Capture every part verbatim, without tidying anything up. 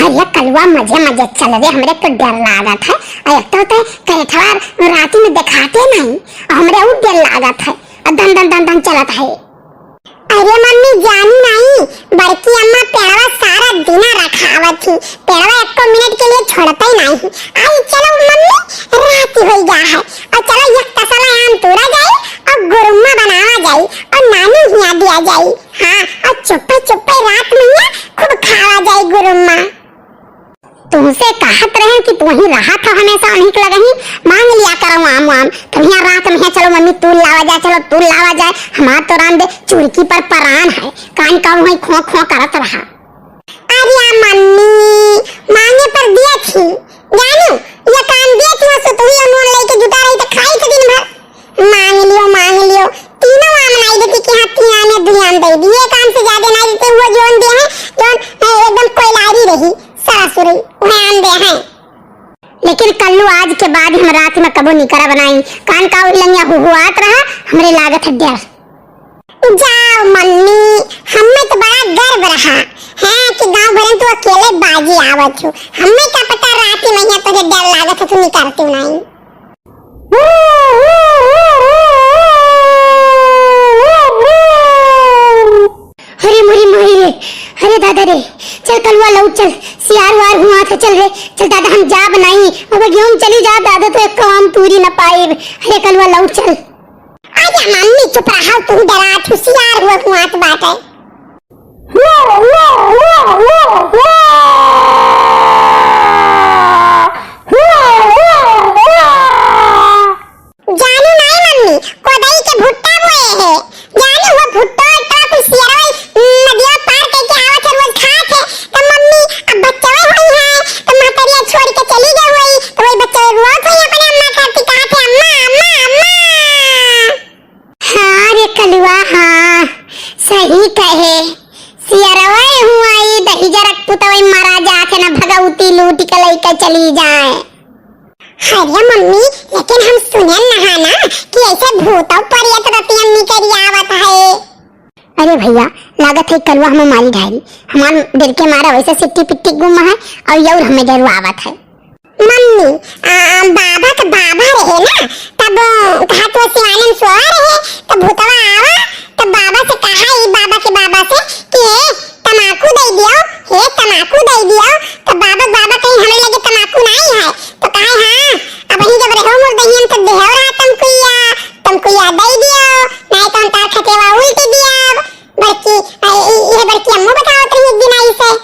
अरे कलुआ, मजे मजे चल रे, हमरे तो डर लागत है। और एक तो होता है करेठवा राती में देखाते नहीं, और हमरे ऊ डर लागत है, और दन दन दन दन चलत है। अरे मम्मी, जानी नहीं, बड़की अम्मा पेड़वा सारा दिना रखावत ही, पेड़वा एको मिनट के लिए छोड़ते नहीं। आई चलो मम्मी, रात हो गया है, और चलो एक तसला आम तोड़ा जाए और गुरुम्मा बनावा जाए और नानी हिया दिया जाए। हाँ, और चुप्पे चुप्पे रात में हिया खूब खावा जाए गुरुम्मा। तुमसे कहत रहे कि तू वहीं रहा था हमेशा उन्हीं के लगे ही, मांग लिया करो आम वाम। तब यहाँ रात में है, चलो मम्मी तूल लावा जाए, चलो तूल लावा जाए। हमार तो राम दे चुड़की पर परान है, कान का वहीं खों खों करत रहा। अरे मम्मी, मांगे पर दिया थी, जानू, ये कान दिया थी, वो सुतुई और नून लेके जुटा रही तो खाई तो दिन भर। मांग लियो, मांग लियो, तीनों आम नहीं देती कि हाँ, तीन आने दुई आम दे दी। ये काम से ज्यादा नहीं देते, वो जोन दे है, जोन, ए, एकदम कोयलारी रही, ससुरी, वह आम दे है। लेकिन कल्लू आज के बाद हम रात में कबो निकरा बनाई, कान का उलंगिया हुहुआत रहा, हमरे लागत है डर। जाओ मम्मी, हमें तो बड़ा गर्व रहा है कि गांव भर में तू अकेले बाजी आवत हो। हमें का पता रात में यहाँ तुझे डर लागत है, तू निकरती नहीं। अरे मोरी माई रे, अरे दादा रे, चल कलुआ लौट चल, सियार वार हुआ था, चल रे, चल दादा हम जाब नहीं, अब गेहूं चली जा दादा तो एक आम तूरी न पाइब, अरे कलुआ लौट चल। आजा मम्मी चुप रहा, तू डरा, हुसियार हुआ हुआ बाटे। जानू नाई मम्मी, कोदई के भुट्टा बोए है। जानू वो भुट्टा इतना कुछ सियरवा नदिया पार करके आवत है, रोज खात है। तो मम्मी अब बच्चवे होई है, तो महतरिया छोड़ के चली गई होई, तो वही बच्चवे रोत होई अपने अम्मा खातिर, कहत है, "अम्मा, अम्मा, अम्मा।" हाँ रे कलुआ, हाँ, सही कहे। सियरवा हुआ ई दहिजरक पुतवई मरा जात है, ना भगवती लूट के लइके चली जाए। अरे मम्मी, लेकिन हम सुनेन नहा ना कि ऐसे भूत और प्रेत रतिया निकरी आवत है। अरे भैया, लागत है कलुआ हमें मारी ढारी। हमार डर के मारा वैसे सिट्टी पिट्टी गुम है और यौर हमें डरवावत है। मम्मी, आ, बाबा के बाबा रहे ना, तब कहा तो सिवानन सोआ रहे, तब भूतवा आवा, तब बाबा से कहा, ई बाबा के बाबा से कि हे तमाकू दे दियो, हे तमाकू दे दियो। तो बाबा, बाबा कहीं हमरे लगे तमाकू नहीं है। तो कहे, "हाँ, अब ही जब रहो मोर दहियन तो देहो रहा तमकुइया, तमकुइया दे दियो, नहीं तो हम तार खटेवा उल्टी दियो।" बड़की, आ, इ-, इहे बड़की अम्मू बतावत रही एक दिन आई से।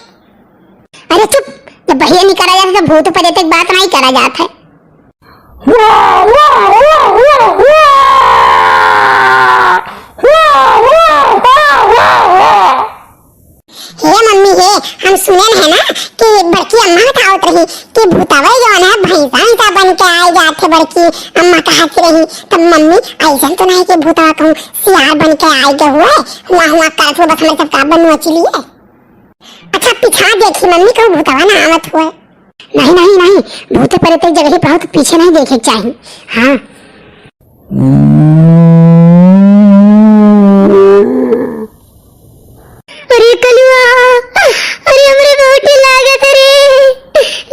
अरे चुप, जब बहिया नहीं करा जाता तो भूत प्रेत की बात नहीं करा जाता है। हे मम्मी, हे हम सुनेन है ना कि बड़की अम्मा बतावत रही कि भूतवा जौन है भैंसा वैसा बन के आए जात है। बड़की अम्मा कहत रही, तब मम्मी ऐसन तो नहीं कि भूतवा कहूँ सियार बन के आए गए हुए, हुआ हुआ करत हुआ, बस हमारे सब का बनवा चलिए। अच्छा पीछा देखी मम्मी, कहूँ भूतवा ना आवत हुए। नहीं, नहीं, नहीं, भूत प्रेत जगह ही बहुत पीछे नहीं देखे के चाही। हाँ। अरे कलुआ, अरे हमरे बहुत लागत रे।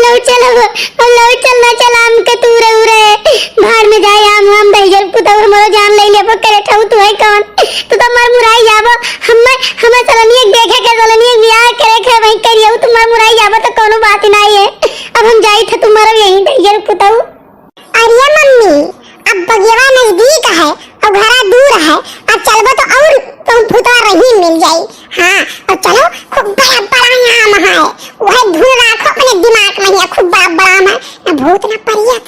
लौट चल अब, अब लौट चल ना, चल आम के तूरे उरे। भाड़ में जाए आम, आम दहिजर पुतौ, हमरो जान ले लेबो करे ठहू, तू है कौन? तू तो मर मुराई जाबो। हमें, हमें सलनिया देखे के, सलनिया बियाह करे के, वही करियो, तू मर मुराई जाबो तो कोनो बात ही नहीं है। अब हम जाई थे, तू मरो यहीं दहिजर पुतौ। अरे मम्मी, अब बगियावा नजदीक है और घरा दूर है, अब चलबो तो और कहूँ भूतवा रही मिल जाई। हाँ, और चलो, खूब बड़ा बड़ा आम है, वह धुन राखो अपने दिमाग में, यहाँ खूब बड़ा बड़ा आम है, ना भूत ना प्रेत।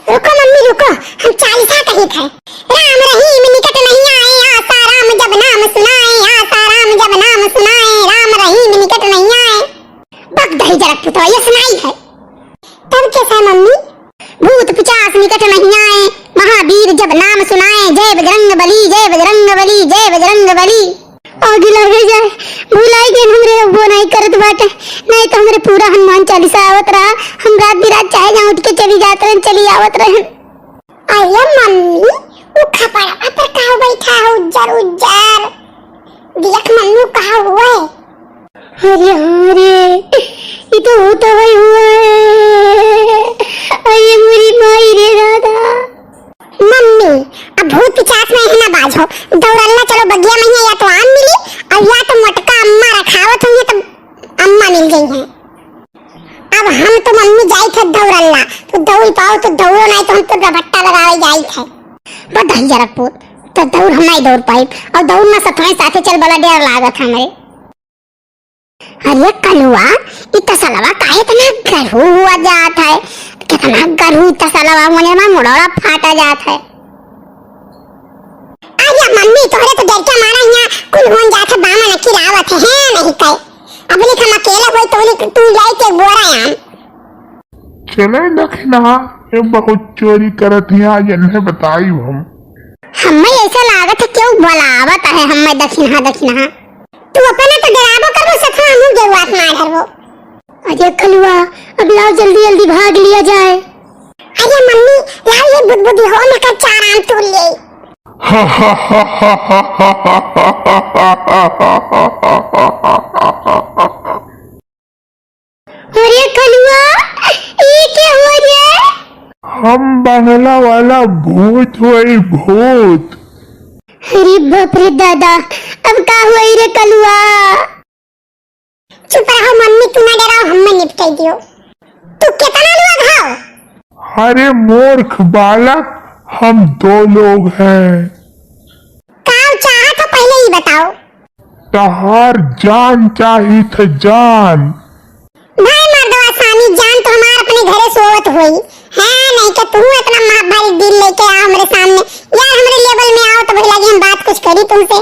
रुको मम्मी, रुको, हम चालीसा कही थे। राम रहीम निकट नहीं आए, आसा राम जब नाम सुनाए, आसा राम जब नाम सुनाए, राम रहीम निकट नहीं आए। बक दहिजरक पुतवा, ये सुनाई है। तब कैसा है मम्मी? भूत पिचास निकट नहीं आए, महावीर जब नाम सुनाए, जय बजरंग बली, जय बजरंग बली, जय बजरंग बली। आगे लगे जाए, भुलाई गए हमरे अब्बो ना। नहीं करत बाटे, नहीं तो हमरे पूरा हनुमान चालीसा आवत रहा। हम रात बिरात चाहे जहाँ उठ के चली जात रहन, चली आवत रहन। अरे मम्मी, उ खपड़वा पर का बैठा है उज्जर उज्जर? देख मम्मी, उ का हुआ है? अरे हाँ रे, ये तो भूत वही हुआ है। अरे मोरी माई रे दादा। मम्मी, अब भूत पिचास में है ना बाझो, दौड़ल्ला चलो बगिया में ही, या तो आम मिली और या तो मोटका अम्मा रखावत हुई है तो अम्मा मिल गई है। अब हम तो मम्मी जाई थे दौड़ल्ला, तो दौड़ पाओ तो दौड़ो, नहीं तो हम तो रबट्टा लगावे जाई थे। बताई जरा पूत, तो दौड़ हम नहीं दौड़ पाई, और दौड़ ना सतवें साथे चल बला, डर लागत हमरे। अरे कलुआ, इ तसलवा काहे इतना गरू हुआ जात है? कितना गरू इ तसलवा, मुझे ना मुड़ोड़ा फाटा जात है। अरे मम्मी, तोहरे तो डर के मारा यहाँ कुल होन जात है, बामन की रावत है, हैं नहीं कहे। अब लिख हम अकेले होई तो उन्हें तू जाई के बोरा आम। चले दखिनहा, ये बहुत चोरी करत ही, आज इन्हें बताई हम। हमें ऐसा लागत है क्यों बुलावत है हमें दखिनहा, दखिनहा। तू अपना तो डराबो करबो, सथवा हमहू गेरुआत मार हरबो। अरे कलुआ, अब लाओ जल्दी जल्दी भाग लिया जाए। अरे मम्मी, लाओ ये बुदबुदी हो, मैं कर चार आम तोड़ ले। अरे कलुआ, ई के हुआ रे? हम बंगला वाला भूत होई, भूत। अरे बाप रे दादा, अब का हुआ रे कलुआ? चुप रहो मम्मी, तू ना डराओ, हमें निपटाई दियो। तू कितना लोग हो? अरे मूर्ख बालक, हम दो लोग हैं। काव चाहत हो, पहले ही बताओ। तहार जान चाहित है, जान। भाई मर्दवा स्वामी, जान तो हमार अपने घरे सोवत होई। हाँ, नहीं तो तू इतना मा-, भारी दिल लेके आ हमरे सामने। यार, हमरे level में आओ तो भाई लागी हम बात कुछ करी तुमसे।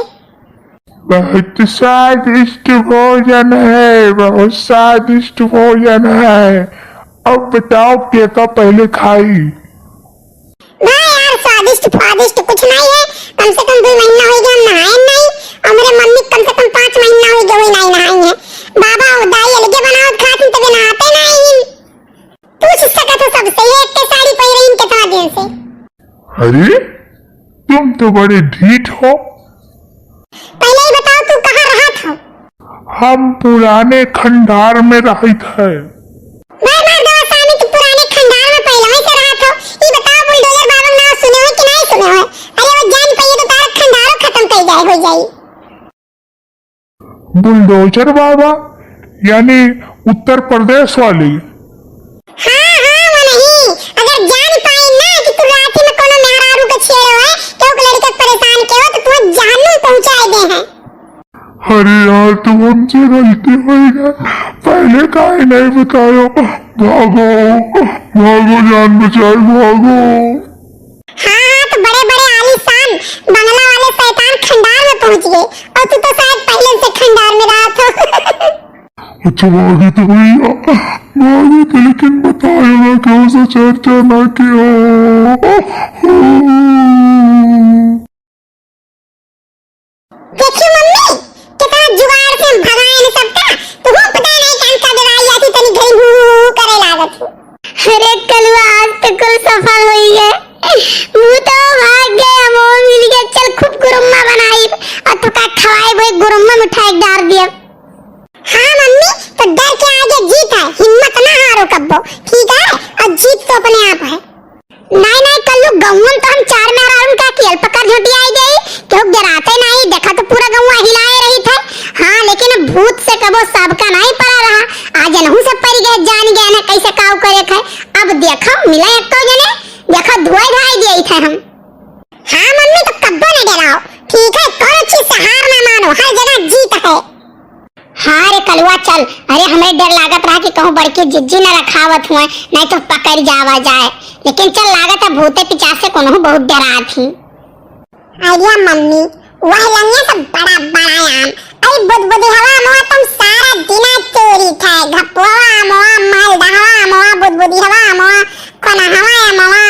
बहुत स्वादिष्ट भोजन है, बहुत स्वादिष्ट भोजन है। अब बताओ, केका पहले खाई? भाई यार, स्वादिष्ट फादिष्ट कुछ नहीं है। कम से कम दो महीना हो गया हम नहाए नहीं। हमरे मम्मी कम से कम पाँच महीना हो गया वही नहीं नहाई है। बाबा और दाई अलगे बनावत खात हैं, तबे नहाते नहीं हैं। पूछ सकत हो सबसे, ये एक के साड़ी पहन रही कितना दिन से। अरे, तुम तो बड़े ढीठ हो। पहले ही बताओ, तू कहाँ रहत हो? हम पुराने खंडार में रहित है। भाई मर्दवा स्वामी, तू पुराने खंडार में पहले ही से रहत हो। ई बताओ, बुलडोजर बाबा का नाम सुने हो कि नहीं सुने हो? अरे वो जान पाइए तो तारा खंडारो खत्म कर जाए, हो जाई। बुलडोजर बाबा यानी उत्तर प्रदेश वाली? हाँ, हाँ, वो नहीं। अगर जान पाई ना कि तू राती में कोनो मेहरारू के छेड़ो है, केहू के लड़के के परेशान के हो, तो तू जहन्नुम पहुँचाए दे हैं। अरे यार, तू हमसे गलती हो गया, पहले काहे नहीं बतायो? भागो, भागो, जान बचाए, भागो। हाँ, हाँ, तो बड़े बड़े आलीशान बंगला वाले शैतान खंडार में पहुंच गए, और तू तो शायद पहले से खंडार में रहा था। अच्छा, भागी तो भैया, भागी तो, लेकिन बतायो ना, केहू से चर्चा ना कियो। देखियो मम्मी, कितना जुगाड़ से हम भगाए न सबका, तो हो पता नहीं कान का दवाई आती तनी घड़ी हू हू करे लागत हो। अरे कलुआ, आज तो कुल सफल होई है। भूतो भाग गए, हम मिल गए। चल खूब गुरुम्मा बनाई और तो का खवाई, वो गुरुम्मा मिठाई डाल दिया। हाँ मम्मी, तो डर के आगे जीत है, हिम्मत ना हारो कब्बो, ठीक है? और जीत तो अपने आप है। नाई, नाई, कल्लू गहुवन तो हम चार मेहरारून का अकेल पकड़ झोंटियाई गई, केहू डराते नाई, देखा तो पूरा गहुवा हिलाए रही थे। हाँ, लेकिन अब भूत से कबो सबका नाई पड़ा रहा, आज एनहू से पड़ गए, जान गए ना कैसे काव करे थे। अब देखो, मिला एको जने, देखो, धोए धाए दिए थे हम। हाँ मम्मी, तो कब्बो न डराओ, ठीक है, कौनो चीज से हार ना मानो, हर जगह जीत है। हाँ रे कलुआ, चल। अरे, हमरे डर लागत रहा कि कहूँ बड़की जिज्जी न रखावत हुए, नहीं तो पकड़ जावा जाए। लेकिन चल, लागत है भूते पिचास से कोनो बहुत डरात ही। अरे मम्मी, वह लंगिया सब बड़ा बड़ा आम। अरे बुदबुदी हवा मोआ, तुम सारा दिना चोरी थे। घपुआ मोआ, मालदहवा मोआ, बुदबुदी हवा मोआ, कोनहवा मोआ,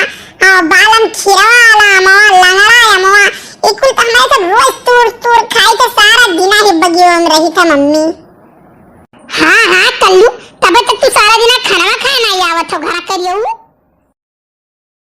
और बालम खीरवा वाला मोआ, लंगड़ा मोआ। ई कुल तो हमारे सब रोज तोड़ तोड़ खाई थे, सारा दिना ही बगियो में रही था मम्मी। हाँ, हाँ, कल्लू, तबे तक तू सारा दिन